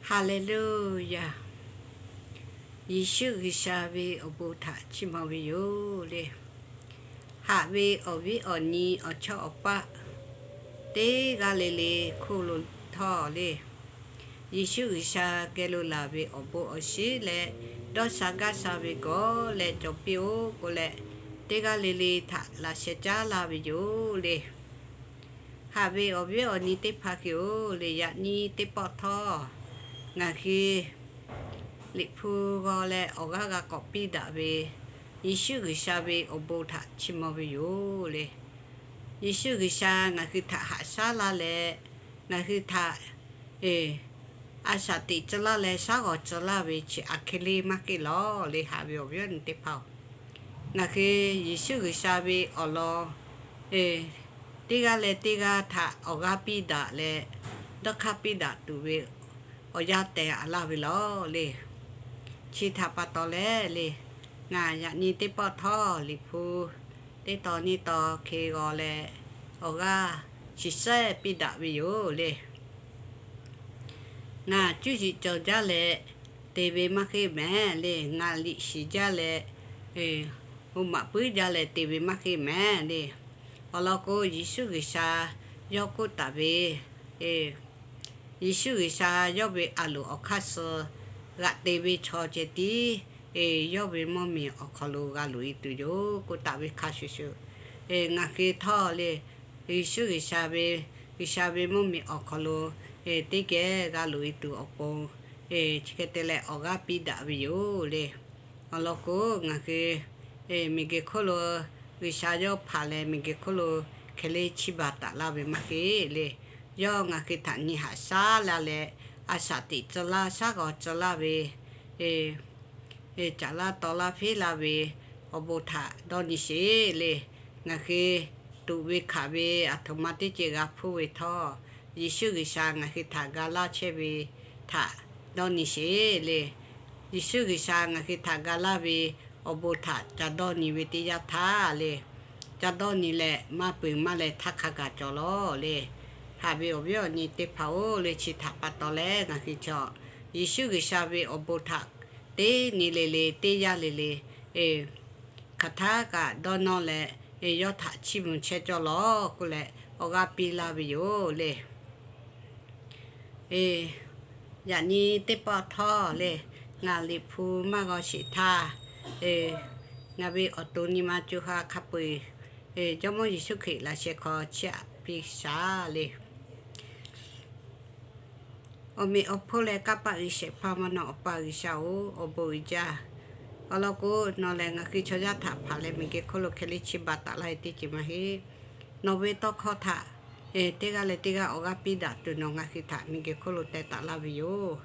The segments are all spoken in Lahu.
Haˍleˍluˇyaˬ. Yeˍsuˆ G'uiˬsha ve awˬ bon htaꞈ chiˇ mvuh ve yoˬ le. Haꞈ ve awˬ viˉ awˬ nyi awˬ chawˇ awˬ paˆ teˇ g'aˇ le le hk'oˆ lo htawˇ le, Yeˍsuˆ G'uiˬsha geh lo laˬ ve awˬ bon awˬ shinˉ leh dawˇ sha gaˇ sha ve gawˬ leh cawˬ piˇ-oˆ k'oˆ leh, teˇ g'aˇ le le htaꞈ laꞈ sheh caˉ laˇ ve yoˬ le. Haꞈ ve awˬ viˉ awˬ nyi teˇ hpaˍ hk'e-oˬ le, yaꞈ nyi teˇ pawˆ htawˇ, ngaˬ hui Liꞈ hpu g'aw leh awˬ g'aˇ g'a k'awꞈ piˇ daꞈ ve Yeˍsuˆ G'uiˬsha ve awˬ bon htaꞈ chiˇ mvuh ve yoˬ le. Yeˍsuˆ G'uiˬsha ngaˬ hui htaꞈ haꞈ shaˉ laˇ leh, ngaˬ hui htaꞈ a shaꞈ teꞈ tcuh laˇ leh shaˉ g'awˬ tcuh laˇ ve chi aˬ hk'e le maˇ k'oˆ lawˬ le. Haꞈ ve awˬ viˉ awˬ nyi teˇ hpaˍ-oˬ, ngaˬ hui Yeˍsuˆ G'uiˬsha ve awˬ lawn teˇ g'aˇ leh teˇ g'aˇ htaꞈ awˬ g'aˇ piˇ daꞈ leh dawˇ hk'aˇ piˇ daꞈ tuˬ ve awˬ yanˇ tehˬ a laˇ ve lawˬ le. Chi htaꞈ pa taw leh le, ngaˬ yaꞈ nyi teˇ pawˆ htawˇ Liꞈ hpu teˇ tawn nyiˇ tawn hk'e g'aw leh awˬ g'aˇ shiˍ shehˆ piˇ daꞈ ve yoˬ le. Ngaˬ cuˇ yiˍ cawˬ jaˇ leh te ve maˇ heˆ mehˍ le. Ngaˬ liꞈ shiˍ jaˇ leh oˇ maꞈ puiˉ jaˇ leh te ve maˇ heˆ mehˍ le. Awˬ lawn k'o, Yeˍsuˆ G'uiˬsha yawˇ k'oˆ taˍ ve, Yeˍsuˆ G'uiˬsha yawˇ ve a loˍ awˬ hk'aˇ suh g'aꞈ te ve chaw ceh tiˉ yawˇ ve mvuhˇmiˬ awˬ hk'aw lo g'a loꞈ-e tuˬ yoˬ k'oˆ taˍ ve hk'a shuˍ shuˍ, ngaˬ hui htawˇ le, Yeˍsuˆ G'uiˬsha ve, G'uiˬsha ve mvuhˇmiˬ awˬ hk'aw lo teˇ geh g'a loꞈ-e tuˬ awˬ pon chi hk'e te leh awˬ g'aˇ piˇ daꞈ ve yoˬ le. Awˬ lawn k'o, ngaˬ hui miˬguiˬ hk'oˆ lo G'uiˬsha yawˇ hpanˍ leh miˬguiˬ hk'oˆ lo hkeh leˇ chiˇ baˬ taˍ laˇ ve maˇ heˆ le. Yawˇ ngaˬ hui htaꞈ nyi haꞈ shaˉ laˇ leh, a shaꞈ teꞈ tcuh laˇ shaˉ g'awˬ tcuh laˇ ve, caˍ laˇ taw laˇ feˉ laˇ ve awˬ bon htaꞈ dawˇ nyi sheˍ le. Ngaˬ hui tuꞈ ve hkanˍ ve aˬ htoꞈ ma teˇ ceuˬ g'a hpuˇ ve htawˇ, Yeˍsuˆ G'uiˬsha ngaˬ hui htaꞈ ga laˇ chehˇ ve htaꞈ dawˇ nyi sheˍ le. Yeˍsuˆ G'uiˬsha ngaˬ hui htaꞈ ga laˇ ve awˬ bon htaꞈ ca dawˇ nyi ve teˇ yanˇ htaˇ le, ca dawˇ nyi leh maˇ peuˬ maˇ leh htaˇ hk'a gaˬ cawˬ lawˬ le. Haꞈ ve awˬ viˉ awˬ nyi teˇ hpaˍ-oˬ le, chi htaꞈ pa taw leh ngaˬ hui chaw Yeˍsuˆ G'uiˬsha ve awˬ bon htaꞈ teˇ nyi le le teˇ yanˇ le le hk'aˬ htaˇ kaꞈ dawˇ nawˇ leh, yawˇ htaꞈ chiˇ mvuh chehˇ cawˇ lawˬ k'oˆ leh awˬ g'aˇ piˇ laˇ ve yoˬ le. Yaꞈ nyi teˇ pawˆ htawˇ le, ngaˬ Liꞈ hpu maˇ g'aw sheˍ htaˇ, ngaˬ ve awˬ to nyi ma co ha hk'a peu-eˬ Jawˇmawˇ Yeˍsuˆ Hkriꞈ laꞈ sheh hk'aw chiˇ aꞈ piˇ shaˍ le. Awˬ meꞈ awˬ hponˇ leh kanˇ paˆ uiˍ shehˍ hpaˇ maˇ nawˬ Awˬ pa G'uiˬsha-oˬ, awˬ bon uiˍ jaˇ. Awˬ lawn k'o, nawˬ lehˬ ngaˬ hui chaw yaˇ htaꞈ hpanˍ leh miˬguiˬ hk'oˆ lo hkeh leˇ chiˇ baˬ taˍ laˇ ve teˇ ceuˬ maˇ heˆ. Nawˬ ve tawˇ hkawˇ htaꞈ teˇ g'aˇ leh teˇ g'aˇ awˬ g'aˇ piˇ daꞈ tuˬ nawˬ ngaˬ hui htaꞈ miˬguiˬ hk'oˆ lo teh taˍ laˇ ve yoˬ.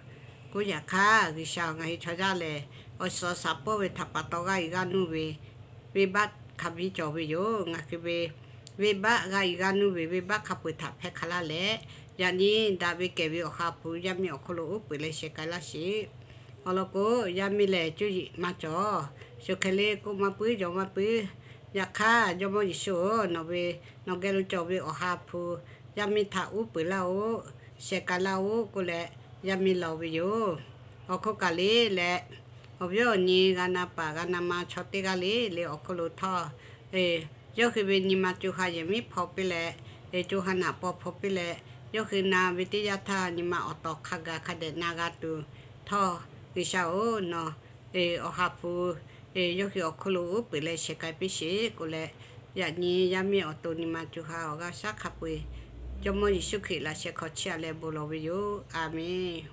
K'oˆ yaꞈ hk'aˇ, G'uiˬsha ngaˬ hui chaw yaˇ lehˬ, awˬ suhˍ awˬ shaˍ pawˆ ve htaꞈ pa taw g'aˇ yuˬ g'aˇ nuˇ ve venˇbaˆ hk'a biˇ cawˬ ve yoˬ. Ngaˬ hui ve venˇbaˆ g'aˇ yuˬ g'aˇ nuˇ ve venˇbaˆ hk'a peu-eˬ htaꞈ hpehˇ hk'a laˇ leh, yaꞈ nyi daꞈ ve kehˬ ve Awˬ ha hpu yaˇ miˇ awˬ hk'oˆ lo uˉ peunˍ leh sheh k'ai laˇ sheˍ. Awˬ lawn k'o, yaˇ miˇ lehˬ cuˇ yiˍ maˇ cawˬ. Shu hk'e le k'oˆ maˇ puiˉ, yaw maˇ puiˉ. Yaꞈ hk'aˇ, Jawˇmawˇ Yeˍsuˆ-oˬ, nawˬ ve, nawˬ geh lo cawˬ ve Awˬ ha hpu yaˇ miˇ htaꞈ uˉ peunˍ laˇ-oˆ, sheh k'ai laˇ-oˆ k'oˆ leh, yaˇ miˇ law ve yoˬ. Awˬ hk'oˆ kaꞈ le leh, awˬ viˉ awˬ nyi g'a na paˍ g'a na ma chaw teˇ g'aˇ le le awˬ hk'oˆ lo htawˇ, yawˇ hui ve nyi ma co ha yehˬ miˉ hpaw piˇ leh, co ha naꞈ paw hpaw piˇ leh, yawˇ hui na ve teˇ yanˇ htaˇ nyi ma awˬ taw hk'a gaˬ hk'a dehꞈ na g'a tuˬ htawˇ, G'uiˬsha-oˬ, nawˬ Awˬ ha hpu yawˇ hui awˬ hk'oˆ lo uˉ peunˍ leh sheh k'ai piˇ sheˍ k'oˆ leh, yaꞈ nyi yaˇ miˇ awˬ to nyi ma co ha awˬ g'aˇ shaˉ hk'a peu-eˬ Jawˇmawˇ Yeˍsuˆ Hkriꞈ laꞈ sheh hk'aw chiˇ aꞈ leh bon lawˬ ve yoˬ. A menˬ.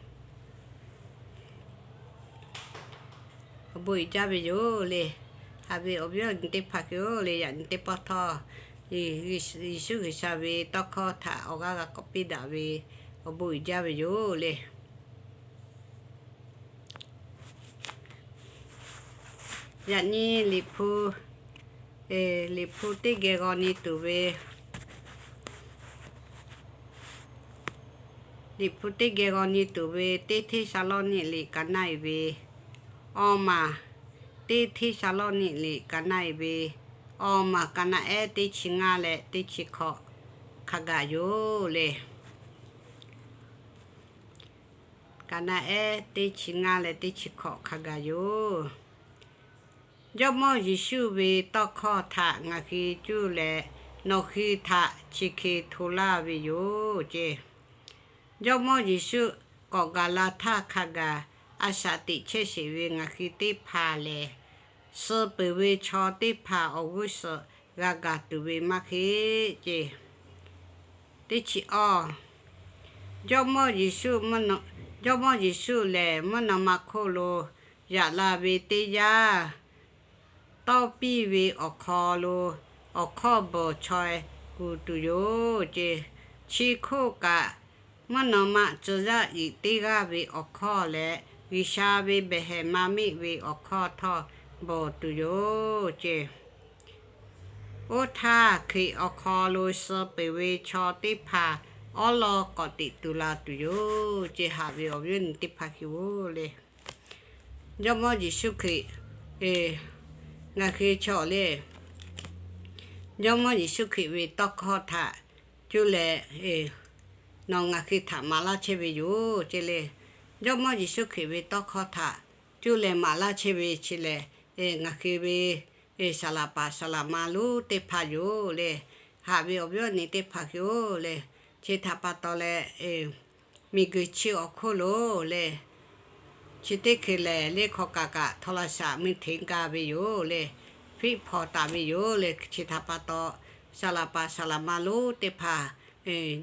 Awˬ bon uiˍ jaˇ ve yoˬ le. Haꞈ ve awˬ viˉ awˬ nyi teˇ hpaˍ hk'e-oˬ le, yaꞈ nyi teˇ pawˆ htawˇ Yeˍsuˆ G'uiˬsha ve tawˇ hkawˇ htaꞈ awˬ g'aˇ g'a k'awꞈ piˇ daꞈ ve awˬ bon uiˍ jaˇ ve yoˬ le. Yaꞈ nyi Liꞈ hpu, Liꞈ hpu teˇ geh g'aw nyi tuˬ ve, Liꞈ hpu teˇ geh g'aw nyi tuˬ ve, Teˇ Hteˇsaˍlawˇniˆ liꞈ ka naˆ-e ve awˇ maˬ, Teˇ Hteˇsaˍlawˇniˆ liꞈ ka naˆ-e ve awˇ maˬ, ka naˆ ehˉ teˇ chi ngaˇ leh teˇ chi hkawꞈ hk'a gaˬ yoˬ le. Kaˍnaˍehˉ teˇ chi ngaˇ leh teˇ chi hkawꞈ hk'a gaˬ yoˬ. Jawˇmawˇ Yeˍsuˆ ve tawˇ hkawˇ htaꞈ ngaˬ hui cuˇ leh, nawˬ hui htaꞈ chi hk'e hto laˇ ve yoˬ ceˇ. Jawˇmawˇ Yeˍsuˆ k'awꞈ gaˬ la htaˇ hk'a gaˬ, a shaꞈ teꞈ chehˇ sheˍ ve ngaˬ hui teˇ hpaˍ lehˬ, suh peuˬ ve chaw teˇ hpaˍ awˬ g'uˇ suhˍ g'a gaˬ tuˬ ve maˇ heˆ ceˇ. Teˇ chi awˇ, Jawˇmawˇ Yeˍsuˆ, Jawˇmawˇ Yeˍsuˆ lehˬ mvuhˇ naw ma hk'oˆ lo yaꞈ la ve teˇ yanˇ, tawˇ piˇ ve awˬ hk'aw lo awˬ hkawˇ bawˬ chaweh kuˬ tuˬ yoˬ ceˇ. Chi hk'oˆ kaꞈ, mvuhˇ naw ma tcuh yaˇ iˍ teˇ g'aˇ ve awˬ hkawˇ leh, G'uiˬsha ve behˬ hehˍ ma miˆ ve awˬ hkawˇ htawˇ bawˬ tuˬ yoˬ ceˇ. Oˇ htaˇ, Hkriꞈ awˬ hk'aw lo suh peuˬ ve chaw teˇ hpaˍ awˉ lawˇ k'awꞈ teꞈ tu la tuˬ yoˬ ceˇ. Haꞈ ve awˬ viˉ awˬ nyi teˇ hpaˍ hui-oˬ le, Jawˇmawˇ Yeˍsuˆ Hkriꞈ, ngaˬ hui chaw le, Jawˇmawˇ Yeˍsuˆ Hkriꞈ ve tawˇ hkawˇ htaꞈ cuˇ leh, nawˬ ngaˬ hui htaꞈ maˍ laˇ chehˇ ve yoˬ ceˇ le. Jawˇmawˇ Yeˍsuˆ Hkriꞈ ve tawˇ hkawˇ htaꞈ cuˇ leh maˍ laˇ chehˇ ve chi lehˬ, ngaˬ hui ve saˍ laˍ paˍ saˍ laˍ ma lonˉ teˇ hpaˍ yoˬ le. Haꞈ ve awˬ viˉ awˬ nyi teˇ hpaˍ hui-oˬ le, chi htaꞈ pa taw leh, miˬguiˬ chi awˬ hk'oˆ lo le, chi teˇ hk'e lehˬ le hk'aw kaꞈ kaꞈ โทรศัพท์ mui hteꞈ gaˇ ve yoˬ le, fiˆ hpawnˬ taˍ ve yoˬ le. Chi htaꞈ pa taw, saˍ laˍ paˍ saˍ laˍ ma lonˉ teˇ hpaˍ,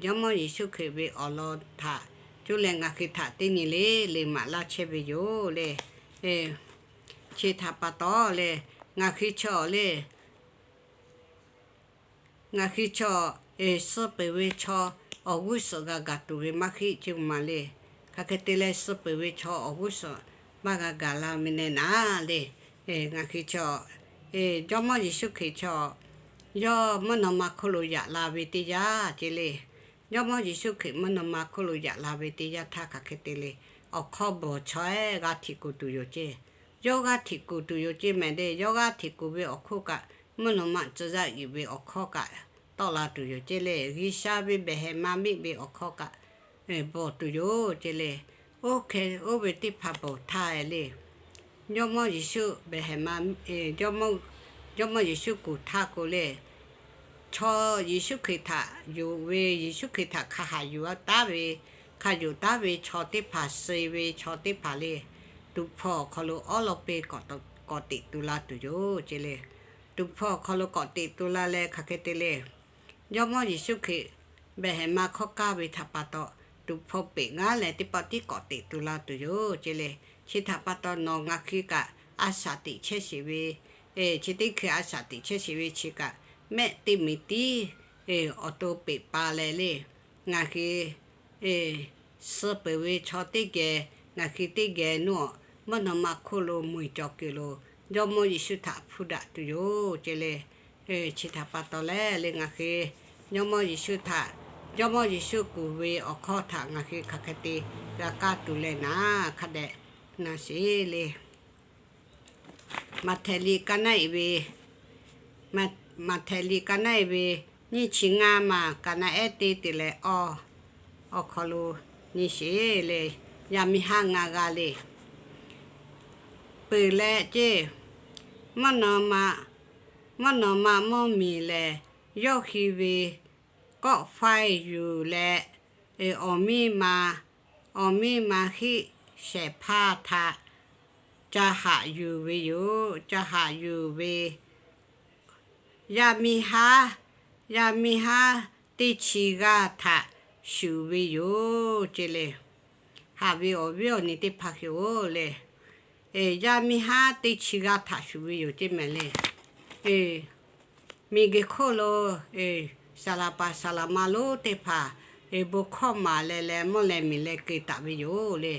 Jawˇmawˇ Yeˍsuˆ Hkriꞈ ve awˬ lawn htaꞈ cuˇ leh ngaˬ hui htaꞈ teˇ nyi le le maˍ laˇ chehˇ ve yoˬ le. Chi htaꞈ pa taw le, ngaˬ hui chaw le, ngaˬ hui chaw, suh peuˬ ve chaw awˬ g'uˇ suhˍ g'a gaˬ tuˬ ve maˇ heˆ ceˇ maˬ le. Hk'aˬ hk'e te leh suh peuˬ ve chaw awˬ g'uˇ suhˍ maˇ g'a gaˬ la ve neh naˍ le, ngaˬ hui chaw, Jawˇmawˇ Yeˍsuˆ Hkriꞈ chaw, yawˇ mvuhˇ naw ma hk'oˆ lo yaꞈ la ve teˇ yanˇ ceˇ le. Jawˇmawˇ Yeˍsuˆ Hkriꞈ mvuhˇ naw ma hk'oˆ lo yaꞈ la ve teˇ yanˇ htaˇ hk'aˬ hk'e te le, awˬ hkawˇ bawˬ chaweh g'aˇ hteꞈ kuˬ tuˬ yoˬ ceˇ. Yawˇ g'aˇ hteꞈ kuˬ tuˬ yoˬ ceˇ mehˍ le. Yawˇ g'aˇ hteꞈ kuˬ ve awˬ hk'oˆ kaꞈ, mvuhˇ naw ma tcuh yaˇ iˍ ve awˬ hkawˇ kaꞈ tawˆ la tuˬ yoˬ ceˇ le. G'uiˬsha ve behˬ hehˍ ma miˆ ve awˬ hkawˇ kaꞈ bawˬ tuˬ yoˬ ceˇ le. Oˇ hk'e oˇ ve teˇ hpaˍ bawˬ htaˇ le, Jawˇmawˇ Yeˍsuˆ behˬ hehˍ ma, Jawˇmawˇ Yeˍsuˆ kuˬ htaˇ k'o le, chaw Yeˍsuˆ Hkriꞈ htaꞈ yonˍ ve, Yeˍsuˆ Hkriꞈ htaꞈ hk'a haꞈ yuˬ taˉ ve, hk'a yonˍ taˉ ve chaw teˇ hpaˍ, suh ve chaw teˇ hpaˍ le, tuˍ hpawˇ awˬ hk'aw lo awˉ lawˇ peˇ k'awꞈ teꞈ tu la tuˬ yoˬ ceˇ le. Tuˍ hpawˇ awˬ hk'aw lo k'awꞈ teꞈ tu la leh hk'aˬ hk'e te le, Jawˇmawˇ Yeˍsuˆ Hkriꞈ behˬ hehˍ ma hkawˇ kaˇ ve htaꞈ pa taw, tuˍ hpawˇ peꞈ ngaˉ leh teˇ pawˆ tiˉ k'awꞈ teꞈ tu la tuˬ yoˬ ceˇ le. Chi htaꞈ pa taw nawˬ ngaˬ hui kaꞈ a shaꞈ teꞈ chehˇ sheˍ ve, chi teˇ hkui a shaꞈ teꞈ chehˇ sheˍ ve chi kaꞈ, mehˆ teˇ miˬ tiˉ awˬ to peꞈ pa leh le, ngaˬ hui suh peuˬ ve chaw teˇ geh, ngaˬ hui teˇ geh nuˇ awˬ mvuhˇ naw ma hk'oˆ lo mui cawˬ kuiˬ lo Jawˇmawˇ Yeˍsuˆ htaꞈ hpuˇ daꞈ tuˬ yoˬ ceˇ le. Chi htaꞈ pa taw leh le ngaˬ hui Jawˇmawˇ Yeˍsuˆ htaꞈ, Jawˇmawˇ Yeˍsuˆ kuˬ ve awˬ hkawˇ htaꞈ ngaˬ hui hk'aˬ hk'e te g'a kaˇ tuˬ leh naˍ hk'a dehꞈ na sheˍ le. Maꞈhtehˍ liꞈ ka naˆ-e ve, Maꞈhtehˍ liꞈ ka naˆ-e ve nyiˇ chi ngaˇ maˬ ka naˆ-ehˉ teˇ te leh awˬ, awˬ hk'aw lo nyi sheˍ le. Yaˇ miˇ haˉ ngaˇ g'aˇ le. Peuˬ leh ceˇ, mvuhˇ naw ma, mvuhˇ naw ma mvuhˇ miˬ lehˬ, yawˇ hui ve kawˆ faiˇ yuˬ leh, awˬ miˇ ma, awˬ miˇ ma hiˆ shehˍ hpaˇ htaꞈ ca haꞈ yuˬ ve yoˬ. Ca haꞈ yuˬ ve, yaˇ miˇ haˉ, yaˇ miˇ haˉ teˇ chi g'aˇ htaꞈ shuˍ ve yoˬ ceˇ le. Haꞈ ve awˬ viˉ awˬ nyi teˇ hpaˍ hui-oˬ le, yaˇ miˇ haˉ teˇ chi g'aˇ htaꞈ shuˍ ve yoˬ ceˇ mehˍ le. Miˬguiˬ hk'oˆ lo saˍ laˍ paˍ saˍ laˍ ma lonˉ teˇ hpaˍ bon hkawˇ maˍ leh leh mvuhˇ leh miˬ leh keu taˍ ve yoˬ le.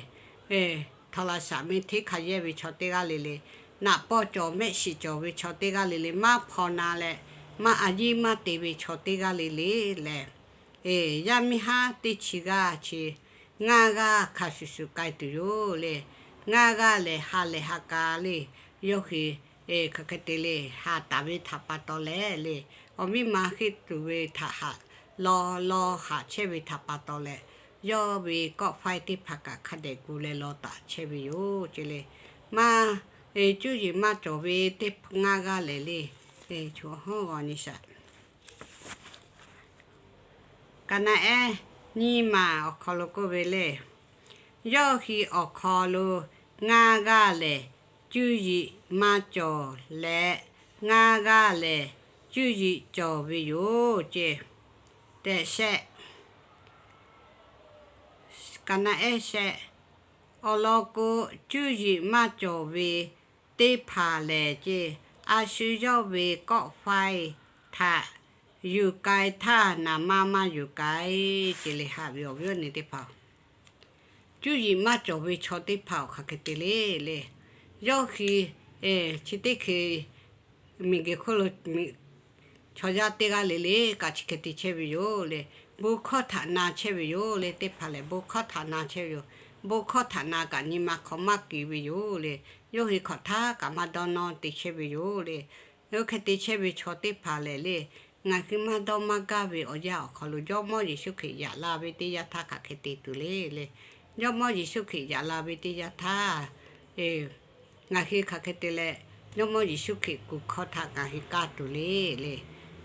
Htaw la shaˍ miˇ hteˇ hk'a yehˇ ve chaw teˇ g'aˇ le le, naꞈ pawˇ cawˬ mehˆ shiˍ cawˬ ve chaw teˇ g'aˇ le le, maˇ hpaw na leh maˇ a yiˇ maˇ te ve chaw teˇ g'aˇ le le lehˬ, yaˇ miˇ haˉ teˇ chi g'aˇ chi ngaˇ g'aˇ hk'a shuˍ shuˍ k'ai tuˬ yoˬ le. Ngaˇ g'aˇ lehˬ ha lehˬ ha ka le, yawˇ hui hk'aˬ hk'e te le, ha taˍ ve htaꞈ pa taw leh le, awˬ miˇ ma henˇ tuˬ ve htaꞈ haꞈ law law haꞈ chehˇ ve htaꞈ pa taw leh, yawˇ ve kawˆ faiˇ teˇ hpaˍ kaꞈ hk'a dehꞈ gu leh law taˍ chehˇ ve yoˬ ce le. Maˇ, cuˇ yiˍ maˇ cawˬ ve teˇ ngaˇ g'aˇ lehˬ le, Kaˍnaˍehˉ nyiˇ maˬ awˬ hk'aw lo k'oˆ ve le, yawˇ hui awˬ hk'aw lo ngaˇ g'aˇ lehˬ cuˇ yiˍ maˇ cawˬ leh, ngaˇ g'aˇ lehˬ cuˇ yiˍ cawˬ ve yoˬ ce. Tehꞈ shehˆ, Kaˍnaˍehˉ shehˆ, awˬ lawn k'o, cuˇ yiˍ maˇ cawˬ ve teˇ hpaˍ lehˬ ce, a shu yawˇ ve kawˆ faiˇ htaꞈ yuˬ k'ai htaˇ, naˍ manˇ maˇ yuˬ k'ai ce le. Haꞈ ve awˬ viˉ awˬ nyi teˇ hpaˍ, cuˇ yiˍ maˇ cawˬ ve chaw teˇ hpaˍ awˬ hk'aˬ hk'e te le le. Yawˇ hui chi teˇ hkui miˬguiˬ hk'oˆ lo chaw yaˇ teˇ g'aˇ le le kaꞈ chi hk'e te chehˇ ve yoˬ le. Bon hkawˇ htaꞈ na chehˇ ve yoˬ le. Teˇ hpaˍ lehˬ bon hkawˇ htaꞈ na chehˇ ve yoˬ. Bon hkawˇ htaꞈ na kaꞈ nyi ma hk'aw maˇ keꞈ ve yoˬ le. Yawˇ hui hk'awꞈ htaˇ kaꞈ maˇ dawˇ nawˇ te chehˇ ve yoˬ le. Oˇ hk'e te chehˇ ve chaw teˇ hpaˍ lehˬ le, ngaˬ hui maˇ dawˇ maˇ gaˇ ve awˬ yanˇ awˬ hk'aw lo Jawˇmawˇ Yeˍsuˆ Hkriꞈ yaꞈ la ve teˇ yanˇ htaˇ hk'aˬ hk'e te tuˬ le le. Jawˇmawˇ Yeˍsuˆ Hkriꞈ yaꞈ la ve teˇ yanˇ htaˇ, ngaˬ hui hk'aˬ hk'e te leh, Jawˇmawˇ Yeˍsuˆ Hkriꞈ kuˬ hkawˇ htaꞈ ngaˬ hui kaˇ tuˬ le le.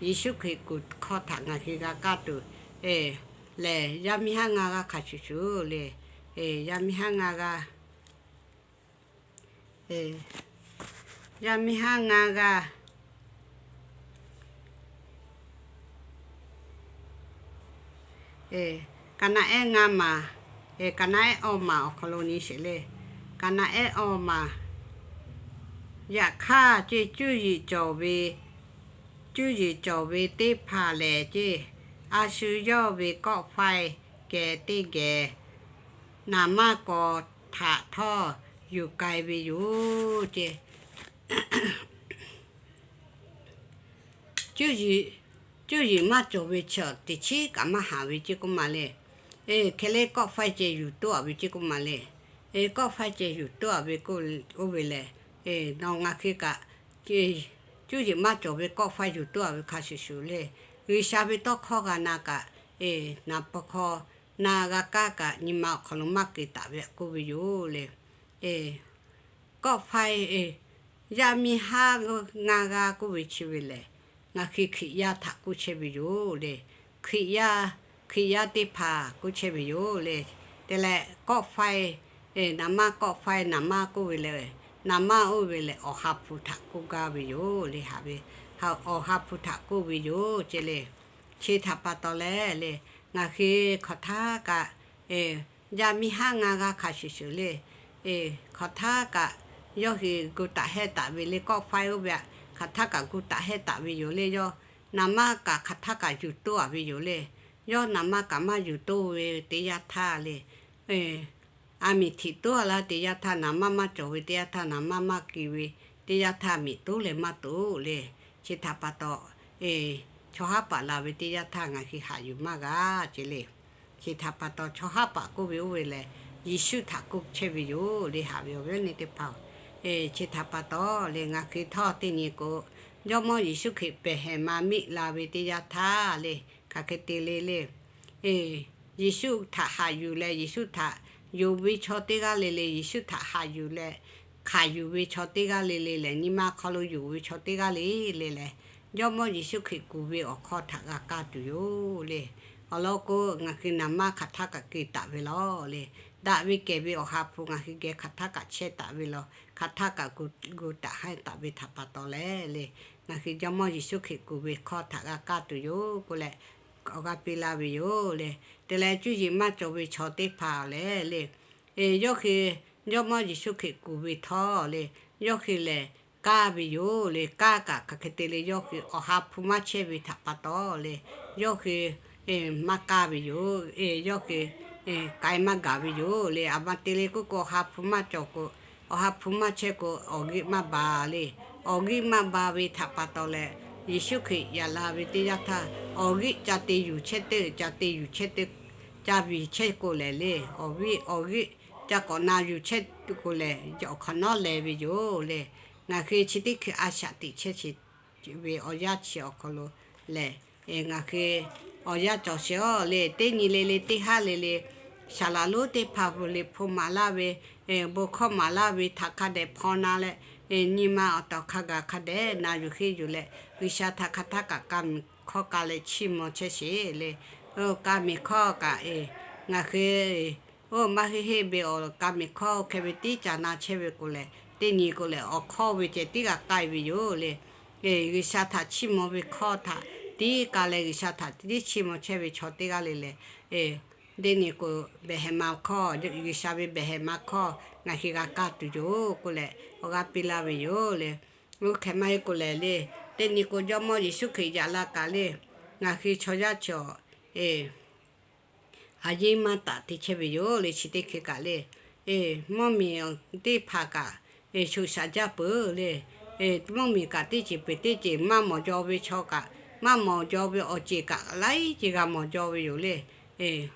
Yeˍsuˆ Hkriꞈ kuˬ hkawˇ htaꞈ ngaˬ hui g'a kaˇ tuˬ lehˬ, yaˇ miˇ haˉ ngaˇ g'aˇ hk'a shuˍ shuˍ le. Yaˇ miˇ haˉ ngaˇ g'aˇ, yaˇ miˇ haˉ ngaˇ g'aˇ, Kaˍnaˍehˉ ngaˇ maˬ, Kaˍnaˍehˉ awˇ maˬ awˬ hk'aw lo nyi sheˍ le. Kaˍnaˍehˉ awˇ maˬ, yaꞈ hk'aˇ ce, cuˇ yiˍ cawˬ ve, cuˇ yiˍ cawˬ ve teˇ hpaˍ lehˬ ce, a shu yawˇ ve kawˆ faiˇ geh teˇ geh naˍ manˇ kaw htaꞈ htawˇ yuˬ k'ai ve yoˬ ce. Cuˇ yiˍ maˇ cawˬ ve chaw teˇ chiˉ kaꞈ maˇ haˍ ve ce k'oˆ maˬ le. Hk'e le kawˆ faiˇ ceh yuˬ toˇ a ve ce k'oˆ maˬ le. Kawˆ faiˇ ceh yuˬ toˇ a ve k'oˆ ve lehˬ, nawˬ ngaˬ hui kaꞈ cuˇ yiˍ maˇ cawˬ ve kawˆ faiˇ yuˬ toˇ a ve hk'a shuˍ shuˍ le. G'uiˬsha ve tawˇ hkawˇ g'a na kaꞈ, naˍ pa hk'aw na g'a kaˇ kaꞈ nyi ma awˬ hk'aw lo maˇ keu taˍ ve k'oˆ ve yoˬ le. Kawˆ faiˇ, yaˇ miˇ haˉ ngaˇ g'aˇ k'oˆ ve chi ve lehˬ, ngaˬ hui Hkriꞈ yaˇ htaꞈ k'oˆ chehˇ ve yoˬ le. Hkriꞈ yaˇ, Hkriꞈ yaˇ teˇ hpaˍ k'oˆ chehˇ ve yoˬ le. Te leh kawˆ faiˇ, naˍ manˇ kawˆ faiˇ naˍ manˇ k'oˆ ve lehˬ, naˍ manˇ oˇ ve lehˬ Awˬ ha hpu htaꞈ k'oˆ gaˇ ve yoˬ le. Haꞈ ve, Awˬ ha hpu htaꞈ k'oˆ ve yoˬ ce le. Chi htaꞈ pa taw leh le, ngaˬ hui hk'awꞈ htaˇ kaꞈ, yaˇ miˇ haˉ ngaˇ g'aˇ hk'a shuˍ shuˍ le, hk'awꞈ htaˇ kaꞈ yawˇ hui gu taꞈ hehˇ taˍ ve le. Kawˆ faiˇ oˇ ve hk'awꞈ htaˇ kaꞈ gu taꞈ hehˇ taˍ ve yoˬ le. Yawˇ naˍ manˇ kaꞈ hk'awꞈ htaˇ kaꞈ yuˬ toˇ a ve yoˬ le. Yawˇ naˍ manˇ kaꞈ maˇ yuˬ toˇ ve teˇ yanˇ htaˇ le, a miˍ htiꞈ toˉ a laˇ teˇ yanˇ htaˇ, naˍ manˇ maˇ cawˬ ve teˇ yanˇ htaˇ, naˍ manˇ maˇ keu ve teˇ yanˇ htaˇ, miˬ toˉ leh maˇ toˉ le. Chi htaꞈ pa taw, chaw haˉ paˍ la ve teˇ yanˇ htaˇ ngaˬ hui haꞈ yuˬ maˇ g'a ce le. Chi htaꞈ pa taw chaw haˉ paˍ k'oˆ ve oˇ ve lehˬ, Yeˍsuˆ htaꞈ k'oˆ chehˇ ve yoˬ le. Haꞈ ve awˬ viˉ awˬ nyi teˇ hpaˍ, chi htaꞈ pa taw le, ngaˬ hui htawˇ teˇ nyi k'o, Jawˇmawˇ Yeˍsuˆ Hkriꞈ pehˬ hehˍ ma miˆ la ve teˇ yanˇ htaˇ le, hk'aˬ hk'e te le le, Yeˍsuˆ htaꞈ haꞈ yuˬ leh, Yeˍsuˆ htaꞈ yonˍ ve chaw teˇ g'aˇ le le, Yeˍsuˆ htaꞈ haꞈ yuˬ leh, hk'aˬ yuˬ ve chaw teˇ g'aˇ le le lehˬ, nyi ma hk'aw lo yonˍ ve chaw teˇ g'aˇ le le lehˬ, Jawˇmawˇ Yeˍsuˆ Hkriꞈ kuˬ ve awˬ hkawˇ htaꞈ g'a kaˇ tuˬ yoˬ le. Awˬ lawn k'o, ngaˬ hui naˍ manˇ hk'aˬ htaˇ kaꞈ keu taˍ ve law le. Daꞈ ve kehˬ ve Awˬ ha hpu ngaˬ hui geh hk'aˬ htaˇ kaꞈ chehˇ taˍ ve law, hk'aˬ htaˇ kaꞈ gu taꞈ haiˇ taˍ ve htaꞈ pa taw leh le, ngaˬ hui Jawˇmawˇ Yeˍsuˆ Hkriꞈ kuˬ ve hkawˇ htaꞈ g'a kaˇ tuˬ yoˬ k'oˆ leh, awˬ g'aˇ piˇ laˇ ve yoˬ le. Te leh cuˇ yiˍ maˇ cawˬ ve chaw teˇ hpaˍ lehˬ le, yawˇ hui Jawˇmawˇ Yeˍsuˆ Hkriꞈ kuˬ ve htawˇ le, yawˇ hui lehˬ kaˇ ve yoˬ le. Kaˇ kaꞈ hk'aˬ hk'e te le, yawˇ hui Awˬ ha hpu maˇ chehˇ ve htaꞈ pa taw le, yawˇ hui maˇ kaˇ ve yoˬ. Yawˇ hui k'ai maˇ gaˬ ve yoˬ le. Aˬ ma te le k'oˆ k'o, Awˬ ha hpu maˇ cawˬ k'o, Awˬ ha hpu maˇ chehˇ k'o, awˬ g'euˆ maˇ ba le. Awˬ g'euˆ maˇ ba ve htaꞈ pa taw leh, Yeˍsuˆ Hkriꞈ yaꞈ la ve teˇ yanˇ htaˇ, awˬ g'euˆ ca te yuˬ chehˇ teˇ, ca te yuˬ chehˇ teˇ, ca viˬ chehˇ k'o lehˬ le, awˬ g'euˆ, awˬ g'euˆ ca k'awꞈ na yuˬ chehˇ k'o lehˬ, awˬ hk'awꞈ nawˉ leh ve yoˬ le. Ngaˬ hui chi teˇ hkui a shaꞈ teꞈ chehˇ ve awˬ yanˇ chi awˬ hk'aw lo lehˬ, ngaˬ hui awˬ yanˇ cawˬ sheˍ aw le. Teˇ nyi le le, teˇ haˉ le le, Saˍ laˍ lonˉ teˇ hpaˍ bvuhˬ liꞈ hpu maˍ laˇ ve, bon hkawˇ maˍ laˇ ve htaꞈ hk'a dehꞈ hpaw na leh, nyi ma awˬ tawˍ hk'a gaˬ hk'a dehꞈ na yuˬ henˇ yuˬ leh, G'uiˬsha htaꞈ hk'aˬ htaˇ kaꞈ ka miˬ hkawˇ ka leh chiˇ mvuh chehˇ sheˍ le. Ka miˬ hkawˇ kaꞈ, ngaˬ hui oˇ maˇ heˆ heˆ ve awˬ ka miˬ hkawˇ hk'e ve tiˉ ca na chehˇ ve k'o lehˬ, teˇ nyi k'o lehˬ awˬ hkawˇ ve ceh tiˉ g'a k'ai ve yoˬ le. G'uiˬsha htaꞈ chiˇ mvuh ve hkawˇ htaꞈ tiˉ ka leh G'uiˬsha htaꞈ tiˉ chiˇ mvuh chehˇ ve chaw teˇ g'aˇ le lehˬ, teˇ nyi k'o behˬ hehˍ ma hkawˇ, G'uiˬsha ve behˬ hehˍ ma hkawˇ ngaˬ hui g'a kaˇ tuˬ yoˬ k'oˆ leh awˬ g'aˇ piˇ laˇ ve yoˬ le. Oˇ hk'e maˇ heˆ k'o lehˬ le, teˇ nyi k'o Jawˇmawˇ Yeˍsuˆ Hkriꞈ yaꞈ la kaꞈ le, ngaˬ hui chaw yaˇ chi awˬ a yeˇ maˇ taˍ te chehˇ ve yoˬ le. Chi teˇ hkeh kaꞈ le, mvuhˇmiˬ teˇ hpaˍ kaꞈ shuˍ shaꞈ jaˇ peuˬ le. Mvuhˇmiˬ kaꞈ teˇ ceuˬ peuˬ teˇ ceuˬ maˇ mawˬ jaw ve chaw kaꞈ, maˇ mawˬ jaw ve awˬ ceuˬ kaꞈ laiˉ ceuˬ g'a mawˬ jaw ve yoˬ le.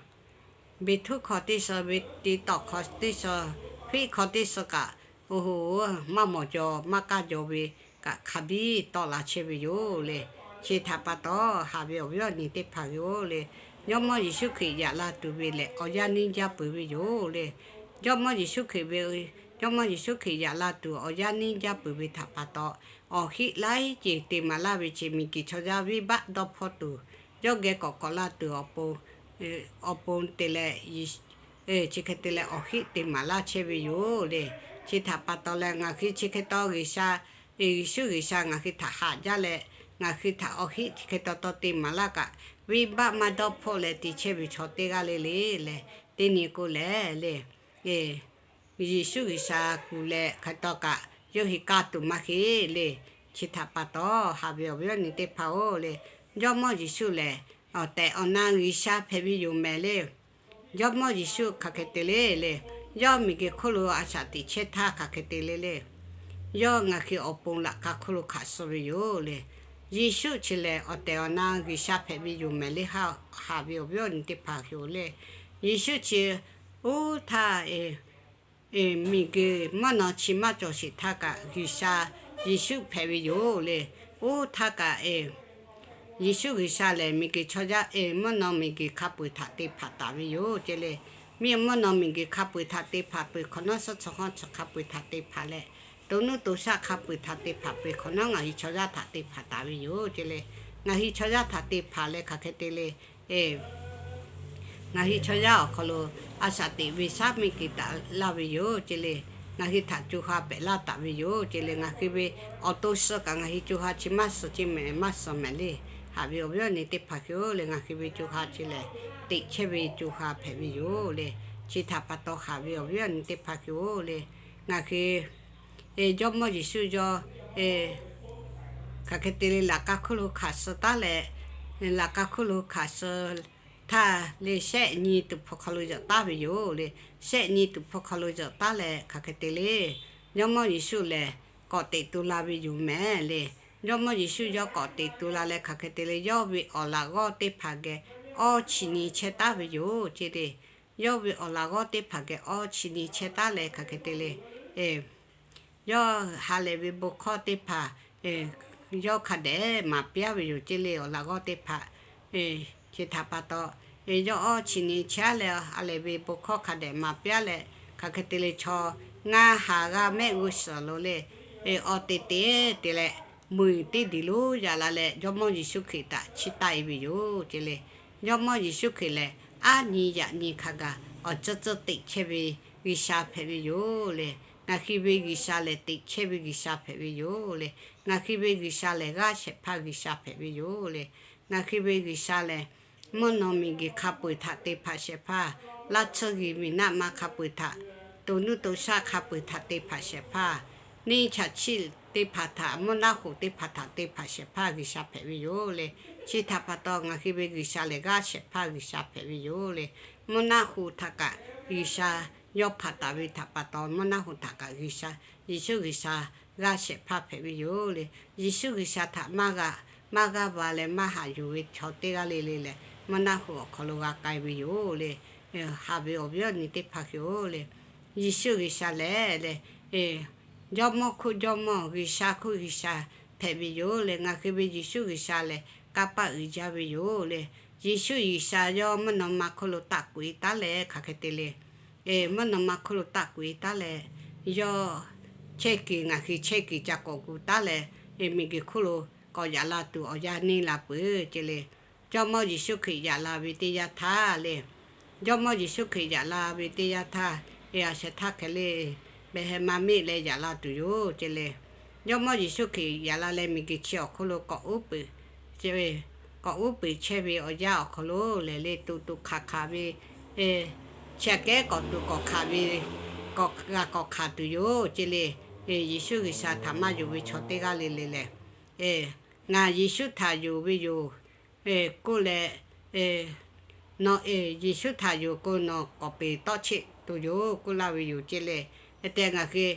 Beˍtuˉ hk'aw teˇ suh ve, TikTok hk'aw teˇ suh, Face hk'aw teˇ suh kaꞈ, oˇ, maˇ mawˬ jaw maˇ kaˇ jaw ve kaꞈ hk'a biˇ tawˆ la chehˇ ve yoˬ le. Chi htaꞈ pa taw haꞈ ve awˬ viˉ awˬ nyi teˇ hpaˍ yoˬ le, Jawˇmawˇ Yeˍsuˆ Hkriꞈ yaꞈ la tuˬ ve lehˬ awˬ yanˇ neˇ jaˇ peuˬ ve yoˬ le. Jawˇmawˇ Yeˍsuˆ Hkriꞈ ve, Jawˇmawˇ Yeˍsuˆ Hkriꞈ yaꞈ la tuˬ awˬ yanˇ neˇ jaˇ peuˬ ve htaꞈ pa taw, awˬ heˆ laiˉ ceuˬ te maˍ laˇ ve chi miˬguiˬ chaw yaˇ venˇbaˆ dawˇ hpawˇ tuˬ, yawˇ geh k'awꞈ k'awꞈ la tuˬ awˬ pon, awˬ pon te leh, chi hk'e te leh awˬ heˆ te maˍ laˇ chehˇ ve yoˬ le. Chi htaꞈ pa taw leh ngaˬ hui chi hk'e taw G'uiˬsha, Yeˍsuˆ G'uiˬsha ngaˬ hui htaꞈ haꞈ jaˇ leh, ngaˬ hui htaꞈ awˬ heˆ chi hk'e taw taw te maˍ laˇ kaꞈ, venˇbaˆ maˇ dawˇ hpawˇ leh te chehˇ ve chaw teˇ g'aˇ le le lehˬ, teˇ nyi k'o lehˬ le, Yeˍsuˆ G'uiˬsha kuˬ leh hk'e taw kaꞈ yawˇ hui kaˇ tuˬ maˇ heˆ le. Chi htaꞈ pa taw haꞈ ve awˬ viˉ awˬ nyi teˇ hpaˍ-oˬ le, Jawˇmawˇ Yeˍsuˆ lehˬ awˬ tehˬ awˬ na G'uiˬsha hpehꞈ ve yoˬ mehˍ le. Jawˇmawˇ Yeˍsuˆ hk'aˬ hk'e te le le, yawˇ miˬguiˬ hk'oˆ lo a shaꞈ teꞈ chehˇ htaˇ hk'aˬ hk'e te le le, yawˇ ngaˬ hui awˬ pon laꞈ ka hk'oˆ lo hkanˍ suh ve yoˬ le. Yeˍsuˆ chi lehˬ awˬ tehˬ awˬ na G'uiˬsha hpehꞈ ve yoˬ mehˍ le, haꞈ ve awˬ viˉ awˬ nyi teˇ hpaˍ hui-oˬ le. Yeˍsuˆ chi oˇ htaˇ miˬguiˬ mvuhˇ naw chi maˇ cawˬ sheˍ htaˇ kaꞈ G'uiˬsha, Yeˍsuˆ hpehꞈ ve yoˬ le. Oˇ htaˇ kaꞈ Yeˍsuˆ G'uiˬsha lehˬ miˬguiˬ chaw yaˇ, mvuhˇ naw miˬguiˬ hk'a peu-eˬ htaꞈ te hpanˍ taˍ ve yoˬ ce le. Miˬ mvuhˇ naw miˬguiˬ hk'a peu-eˬ htaꞈ te hpanˍ peuˬ hk'awꞈ nawˉ, suhˉ chaw hawˉ chaw hk'a peu-eˬ htaꞈ te hpanˍ leh, to nuˇ to shaˆ hk'a peu-eˬ htaꞈ te hpanˍ peuˬ hk'awꞈ nawˉ, ngaˬ hui chaw yaˇ htaꞈ te hpanˍ taˍ ve yoˬ ce le. Ngaˬ hui chaw yaˇ htaꞈ te hpanˍ leh hk'aˬ hk'e te le, ngaˬ hui chaw yaˇ awˬ hk'aw lo a shaꞈ teꞈ ve shaˉ miˇ keuˍ taˍ laˇ ve yoˬ ce le. Ngaˬ hui htaꞈ co ha pehꞈ laˇ taˍ ve yoˬ ce le. Ngaˬ hui ve awˬ to suh kaꞈ ngaˬ hui co ha chi maˇ suh ce mehˍ maˇ suh mehˍ le. Haꞈ ve awˬ viˉ awˬ nyi teˇ hpaˍ hui-oˬ le, ngaˬ hui ve co ha chi lehˬ teꞈ chehˇ ve co ha hpehꞈ ve yoˬ le. Chi htaꞈ pa taw haꞈ ve awˬ viˉ awˬ nyi teˇ hpaˍ hui-oˬ le, ngaˬ hui Jawˇmawˇ Yeˍsuˆ yawˇ hk'aˬ hk'e te le laꞈ ka hk'oˆ lo hkanˍ suh taˉ leh, laꞈ ka hk'oˆ lo hkanˍ suh htaˇ le shehˆ nyi tuˍ hpfuh hk'aw lo yawꞈ taˉ ve yoˬ le. Shehˆ nyi tuˍ hpfuh hk'aw lo yawꞈ taˉ leh hk'aˬ hk'e te le, Jawˇmawˇ Yeˍsuˆ lehˬ k'awꞈ teꞈ tu la ve yoˬ mehˍ le. Jawˇmawˇ Yeˍsuˆ yawˇ k'awꞈ teꞈ tu la leh hk'aˬ hk'e te le, yawˇ ve awˬ laꞈ g'awˇ teˇ hpaˍ geh awˇ chi nyi chehˇ taˉ ve yoˬ ce le. Yawˇ ve awˬ laꞈ g'awˇ teˇ hpaˍ geh awˇ chi nyi chehˇ taˉ leh hk'aˬ hk'e te le, yawˇ ha lehˬ ve bon hkawˇ teˇ hpaˍ yawˇ hk'a dehꞈ maˍ piˇ-a ve yoˬ ce le. Awˬ laꞈ g'awˇ teˇ hpaˍ chi htaꞈ pa taw, yawˇ awˇ chi nyi chehˇ leh ha lehˬ ve bon hkawˇ hk'a dehꞈ maˍ piˇ-a leh hk'aˬ hk'e te le, chaw ngaˇ ha g'aˇ mehˆ g'uˇ suhˍ lo le, awˬ te te te leh, meuˬ teˇ diˬ lonˉ yaꞈ la leh Jawˇmawˇ Yeˍsuˆ Hkriꞈ htaꞈ chiˇ taˆ-e ve yoˬ ce le. Jawˇmawˇ Yeˍsuˆ Hkriꞈ lehˬ aˉ nyi yaꞈ nyi hk'a gaˬ awˬ tcuhˇ tcuhˇ teꞈ chehˇ ve G'uiˬsha hpehꞈ ve yoˬ le. Ngaˬ hui ve G'uiˬsha lehˬ teꞈ chehˇ ve G'uiˬsha hpehꞈ ve yoˬ le. Ngaˬ hui ve G'uiˬsha lehˬ g'aˇ shehˍ hpaˇ G'uiˬsha hpehꞈ ve yoˬ le. Ngaˬ hui ve G'uiˬsha lehˬ mvuhˇ naw miˬguiˬ hk'a peu-eˬ htaꞈ te hpanˍ shehˍ hpaˇ, laˇ tsuhˇ g'uiˬ miˬ naˆ ma hk'a peu-eˬ htaꞈ, to nuˇ to shaˆ hk'a peu-eˬ htaꞈ te hpanˍ shehˍ hpaˇ, neˇ chaꞈ chiˆ teˇ hpaˍ htaꞈ, mvuhˇ naˆ hoꞈ teˇ hpaˍ htaꞈ te hpanˍ shehˍ hpaˇ G'uiˬsha hpehꞈ ve yoˬ le. Chi htaꞈ pa taw ngaˬ hui ve G'uiˬsha lehˬ g'aˇ shehˍ hpaˇ G'uiˬsha hpehꞈ ve yoˬ le. Mvuhˇ naˆ hoꞈ htaꞈ kaꞈ G'uiˬsha yawˇ hpanˍ taˍ ve htaꞈ pa taw, mvuhˇ naˆ hoꞈ htaꞈ kaꞈ G'uiˬsha, Yeˍsuˆ G'uiˬsha g'aˇ shehˍ hpaˇ hpehꞈ ve yoˬ le. Yeˍsuˆ G'uiˬsha htaꞈ maˇ g'a, maˇ g'aˇ va leh maˇ haꞈ yuˬ ve chaw teˇ g'aˇ le le lehˬ, mvuhˇ naˆ hoꞈ awˬ hk'aw lo g'a k'ai ve yoˬ le. Haꞈ ve awˬ viˉ awˬ nyi teˇ hpaˍ hui-oˬ le, Yeˍsuˆ G'uiˬsha lehˬ le, Jawˇmawˇ hk'oˆ Jawˇmawˇ, G'uiˬsha hk'oˆ G'uiˬsha hpehꞈ ve yoˬ le. Ngaˬ hui ve Yeˍsuˆ G'uiˬsha lehˬ kanˇ paˆ uiˍ jaˇ ve yoˬ le. Yeˍsuˆ G'uiˬsha yawˇ mvuhˇ naw ma hk'oˆ lo taˆ kuˬ e taˉ leh hk'aˬ hk'e te le, mvuhˇ naw ma hk'oˆ lo taˆ kuˬ e taˉ leh, yawˇ chehˇ kuiˬ ngaˬ hui chehˇ kuiˬ ca k'awꞈ gu taˉ leh, miˬguiˬ hk'oˆ lo k'awꞈ yaꞈ la tuˬ awˬ yanˇ neˇ la peuˬ ce le. Jawˇmawˇ Yeˍsuˆ Hkriꞈ yaꞈ la ve teˇ yanˇ htaˇ le, Jawˇmawˇ Yeˍsuˆ Hkriꞈ yaꞈ la ve teˇ yanˇ htaˇ, a shehˍ htaˇ hk'e le, Behˍhehˍmaˍmiˆ leh yaꞈ la tuˬ yoˬ ce le. Jawˇmawˇ Yeˍsuˆ Hkriꞈ yaꞈ la leh miˬguiˬ chi awˬ hk'oˆ lo k'awꞈ uˉ peunˍ, k'awꞈ uˉ peunˍ chehˇ ve awˬ yanˇ awˬ hk'aw lo lehˬ le, tuꞈ tuꞈ hk'aˬ hk'aˬ ve, chi aꞈ kehˉ k'awꞈ tuꞈ k'awꞈ hk'aˬ ve, k'awꞈ g'a k'awꞈ hk'aˬ tuˬ yoˬ ce le. Yeˍsuˆ G'uiˬsha htaꞈ maˇ yonˍ ve chaw teˇ g'aˇ le le lehˬ, ngaˬ Yeˍsuˆ htaꞈ yonˍ ve yoˬ k'oˆ leh, Yeˍsuˆ htaꞈ yonˍ k'o nawˬ k'awꞈ peˬ tawˆ cheˆ tuˬ yoˬ k'oˆ laˇ ve yoˬ ce le. Hk'e te ngaˬ hui,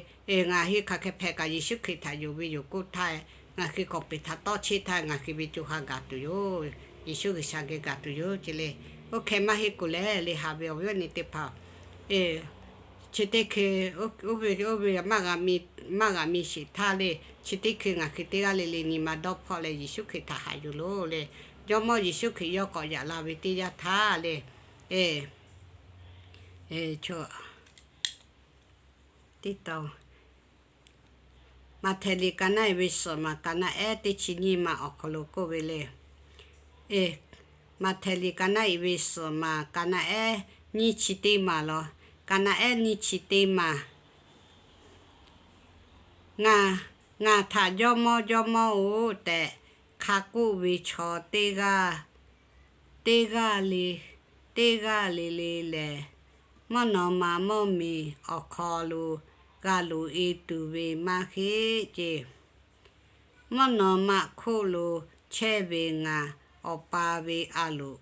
ngaˬ hui hk'aˬ hk'e hpehꞈ kaꞈ Yeˍsuˆ Hkriꞈ htaꞈ yonˍ ve yoˬ k'oˆ htaˇ, ngaˬ hui k'awꞈ peˬ htaꞈ tawˆ cheˆ htaˇ ngaˬ hui ve co ha gaˬ tuˬ yoˬ. Yeˍsuˆ G'uiˬsha geh gaˬ tuˬ yoˬ ce le. Oˇ hk'e maˇ heˆ k'o lehˬ le, haꞈ ve awˬ viˉ awˬ nyi teˇ hpaˍ, chi teˇ hkui oˇ ve maˇ g'a mi sheˍ htaˇ le, chi teˇ hkui ngaˬ hui teˇ g'aˇ le le nyi ma dawˇ hpawˇ leh Yeˍsuˆ Hkriꞈ htaꞈ haꞈ yuˬ loˬ le. Jawˇmawˇ Yeˍsuˆ Hkriꞈ yawˇ k'awꞈ yaꞈ la ve teˇ yanˇ htaˇ le, teˇ taw, Maꞈhtehˍ liꞈ ka naˆ e ve suhˍ maˬ ka naˆ ehˉ teˇ chi nyiˇ ma awˬ hk'aw lo k'oˆ ve le. Maꞈhtehˍ liꞈ ka naˆ e ve suhˍ maˬ ka naˆ ehˉ nyiˇ chi teˇ maˬ law, ka naˆ ehˉ nyiˇ chi teˇ maˬ. Ngaˬ, ngaˬ htaꞈ Jawˇmawˇ, Jawˇmawˇ-oˬ tehꞈ hk'a k'oˆ ve chaw teˇ g'aˇ, teˇ g'aˇ le, teˇ g'aˇ le le lehˬ, mvuhˇ naw ma mvuhˇmiˬ awˬ hk'aw lo g'a loꞈ e tuˬ ve maˇ heˆ ce. Mvuhˇ naw ma hk'oˆ lo chehˇ ve ngaˬ Awˬ pa ve a loꞈ,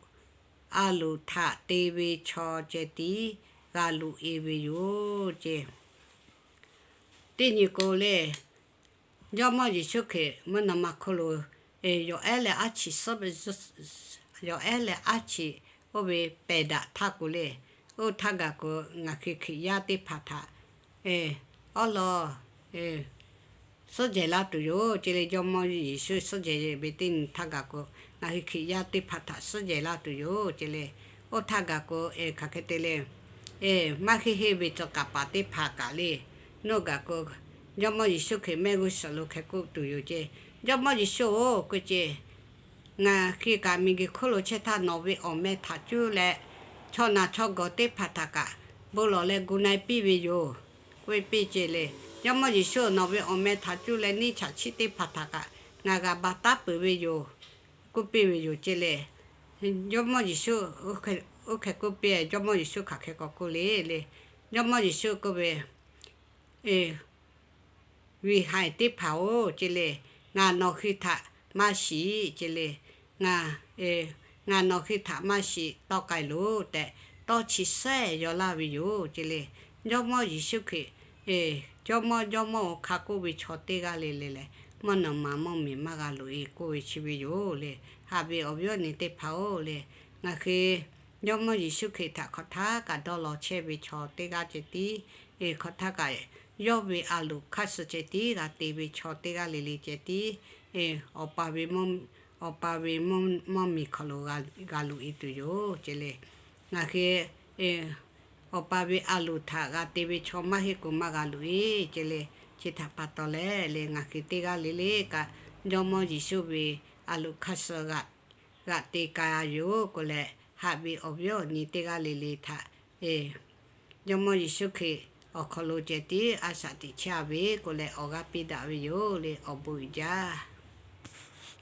a loꞈ htaꞈ te ve chaw ceh tiˉ g'a loꞈ e ve yoˬ ce. Teˇ nyi k'o le, Jawˇmawˇ Yeˍsuˆ Hkriꞈ mvuhˇ naw ma hk'oˆ lo yawˬ ehˉ leh aˉ chi suhˉ, yawˬ ehˉ leh aˉ chi oˇ ve pehˬ daꞈ htaˇ k'o le, oˇ htaˇ gaˬ k'o ngaˬ hui Hkriꞈ yaˇ teˇ hpaˍ htaꞈ awˉ law suhˉ jehˬ laˇ tuˬ yoˬ ce le. Jawˇmawˇ Yeˍsuˆ suhˉ jehˬ ve teˇ nyi htaˇ gaˬ k'o, ngaˬ hui Hkriꞈ yaˇ teˇ hpaˍ htaꞈ suhˉ jehˬ laˇ tuˬ yoˬ ce le. Oˇ htaˇ gaˬ k'o, hk'aˬ hk'e te le, maˇ heˆ heˆ ve tcuh kaˍ paˍ teˇ hpaˍ kaꞈ le, nawˬ gaˬ k'o, Jawˇmawˇ Yeˍsuˆ Hkriꞈ mehˆ g'uˇ suhˍ lo hk'e k'oˆ tuˬ yoˬ ce. Jawˇmawˇ Yeˍsuˆ-oˬ, k'oˆ ce, ngaˬ hui kaꞈ miˬguiˬ hk'oˆ lo chehˇ htaˇ nawˬ ve awˬ meh htaꞈ cuˇ leh, chaw naˬ chaw gawˬ teˇ hpaˍ htaꞈ kaꞈ bon lawˬ leh gu na-e piˇ ve yoˬ k'oˆ piˇ ce le. Jawˇmawˇ Yeˍsuˆ nawˬ ve awˬ meh htaꞈ cuˇ leh neˇ chaꞈ chiˆ teˇ hpaˍ htaꞈ kaꞈ ngaˬ g'a ba taˉ peuˬ ve yoˬ k'oˆ piˇ ve yoˬ ce le. Jawˇmawˇ Yeˍsuˆ oˇ hk'e k'oˆ piˇ, Jawˇmawˇ Yeˍsuˆ hk'aˬ hk'e k'awꞈ k'oˆ le le. Jawˇmawˇ Yeˍsuˆ k'oˆ ve, viˬ haiˬ teˇ hpaˍ-oˬ ce le, ngaˬ nawˬ hui htaꞈ maˇ shiˍ ce le. Ngaˬ nawˬ hui htaꞈ maˇ shiˍ, tawˇ k'ai loˬ tehꞈ, tawˇ chi sehˉ yaw laˇ ve yoˬ ce le. Jawˇmawˇ Yeˍsuˆ Hkriꞈ, Jawˇmawˇ, Jawˇmawˇ-oˬ hk'a k'oˆ ve chaw teˇ g'aˇ le le lehˬ, mvuhˇ naw ma mvuhˇmiˬ maˇ g'a loꞈ e k'oˆ ve chi ve yoˬ le. Haꞈ ve awˬ viˉ awˬ nyi teˇ hpaˍ-oˬ le, ngaˬ hui Jawˇmawˇ Yeˍsuˆ Hkriꞈ htaꞈ hk'aˬ htaˇ kaꞈ dawˇ law chehˇ ve chaw teˇ g'aˇ ceh tiˉ, hk'aˬ htaˇ kaꞈ yawˇ ve a loꞈ hk'aˇ suh ceh tiˉ g'a te ve chaw teˇ g'aˇ le le ceh tiˉ, Awˬ pa ve, Awˬ pa ve mvuhˇmiˬ hk'aw lo g'a loꞈ e tuˬ yoˬ ce le. Ngaˬ hui Awˬ pa ve a loꞈ htaꞈ g'a te ve chaw maˇ heˆ k'o maˇ g'a loꞈ e ce le. Chi htaꞈ pa taw leh le, ngaˬ hui teˇ g'aˇ le le kaꞈ Jawˇmawˇ Yeˍsuˆ ve a loꞈ hk'aˇ suh g'aꞈ te k'ai yoˬ k'o leh, haꞈ ve awˬ viˉ awˬ nyi teˇ g'aˇ le le htaꞈ Jawˇmawˇ Yeˍsuˆ Hkriꞈ awˬ hk'aw lo ceh tiˉ a shaꞈ teꞈ chehˇ ve k'o leh, awˬ g'aˇ piˇ daꞈ ve yoˬ le. Awˬ bon uiˍ jaˇ.